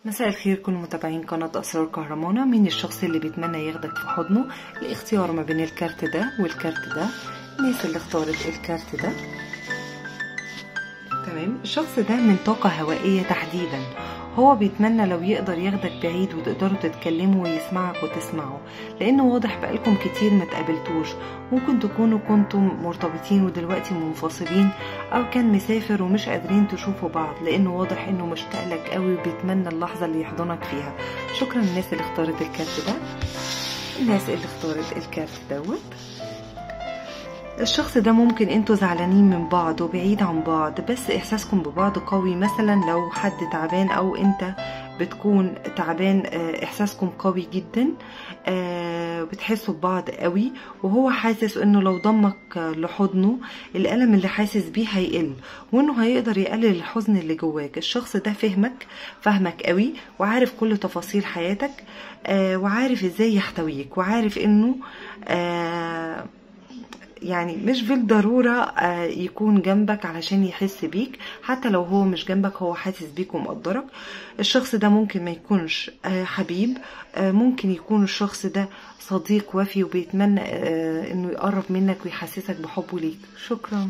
مساء الخير كل متابعين قناة أسرار كهرمانة. مين الشخص اللي بيتمنى ياخدك في حضنه؟ الاختيار ما بين الكارت ده والكارت ده. الناس اللي اختارت الكارت ده، تمام. الشخص ده من طاقة هوائية تحديدا، هو بيتمنى لو يقدر ياخدك بعيد وتقدروا تتكلموا ويسمعك وتسمعوا، لانه واضح بقالكم كتير ما تقابلتوش. ممكن تكونوا كنتم مرتبطين ودلوقتي منفصلين، او كان مسافر ومش قادرين تشوفوا بعض، لانه واضح انه مشتاق لك قوي وبيتمنى اللحظة اللي يحضنك فيها. شكرا للناس اللي اختارت الكارت ده، الناس اللي اختارت الكارت دوت. الشخص ده ممكن انتوا زعلانين من بعض وبعيد عن بعض، بس احساسكم ببعض قوي. مثلا لو حد تعبان او انت بتكون تعبان، احساسكم قوي جدا، بتحسوا ببعض قوي، وهو حاسس انه لو ضمك لحضنه الالم اللي حاسس بيه هيقل، وانه هيقدر يقلل الحزن اللي جواك. الشخص ده فهمك قوي، وعارف كل تفاصيل حياتك، وعارف ازاي يحتويك، وعارف انه يعني مش بالضرورة يكون جنبك علشان يحس بيك، حتى لو هو مش جنبك هو حاسس بيك ومقدرك. الشخص ده ممكن ما يكونش حبيب، ممكن يكون الشخص ده صديق وفي وبيتمنى انه يقرب منك ويحسسك بحبه ليك. شكرا.